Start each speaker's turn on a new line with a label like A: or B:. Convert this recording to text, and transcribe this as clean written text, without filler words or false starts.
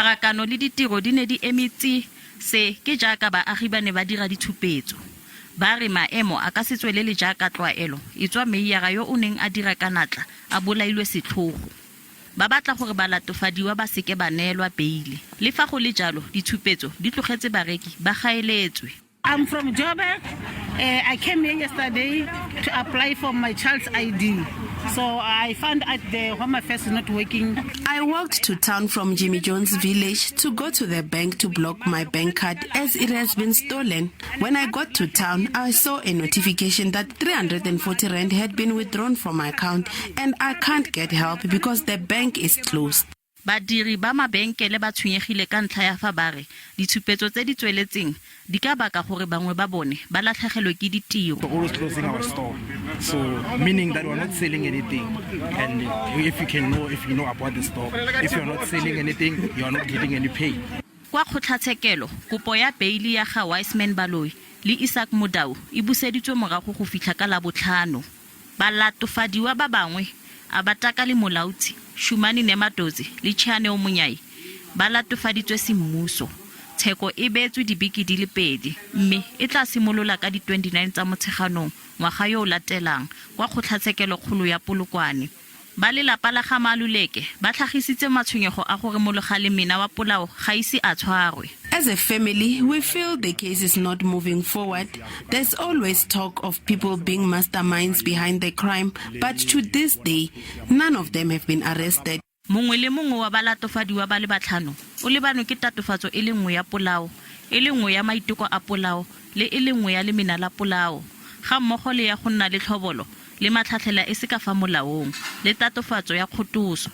A: Pharakano le ditiro di ne di eme tsi. Se ke jaaka baagi ba ne ba dira ditshupetso. Ba re maemo a ka se tswelele jaaka tlwaelo e tswa meiyara yo o neng a dira ka natla a bolailwe setlhogo. Ba batla gore balatofadiwa ba seke ba neelwa beile. Le fa go le jalo, ditshupetso di tlogetse bareki ba gaeletswe.
B: I'm from Joburg. I came here yesterday to apply for my child's ID. So I found out the Home Affairs is not working.
C: I walked to town from Jimmy Jones village to go to the bank to block my bank card as it has been stolen. When I got to town, I saw a notification that 340 rand had been withdrawn from my account and I can't get help because the bank is closed.
A: Badiri ba mabenkele ba tshwenyegile ka ntlha ya fa ba re ditshupetso tse di tsweletseng di ka baka gore bangwe ba bone ba latlhegelwe ke ditiro.
D: We're always closing our store, so meaning that we're not selling anything. And if you can know, if you know about the store, if you're not selling anything, you are not getting any pay.
A: Kwa kgotlatshekelo, kopo ya beili ya ga Wiseman Baloyi le Isaac Mudau e buseditswe morago go fitlha ka Labotlhano. Balatofadiwa ba bangwe, Abatakali Molautsi, Shumani Nemadodzi le Tshianeo Munyai, ba latofaditswe semmuso. Tsheko e beetswe dibeke di le pedi mme e tla simolola ka di 29 tsa Motsheganong ngwaga yo o latelang kwa Kgotlatshekelokgolo ya Polokwane. Ba lelapa la ga Maluleke ba tlhagisitse matshwenyego a gore mologalemena wa polao ga ise a tshwarwe.
C: As a family, we feel the case is not moving forward. There's always talk of people being masterminds behind the crime, but to this day, none of them have been arrested.
A: Mongwe le mongwe wa balatofadiwa ba le batlhano o lebanwe ke tatofatso e le nngwe ya polao, e le nngwe ya maiteko a polao le e le nngwe ya lemena la polao, gammogo le ya go nna le tlhobolo le matlhatlhela e se ka fa molaong le tatofatso ya kgotoso.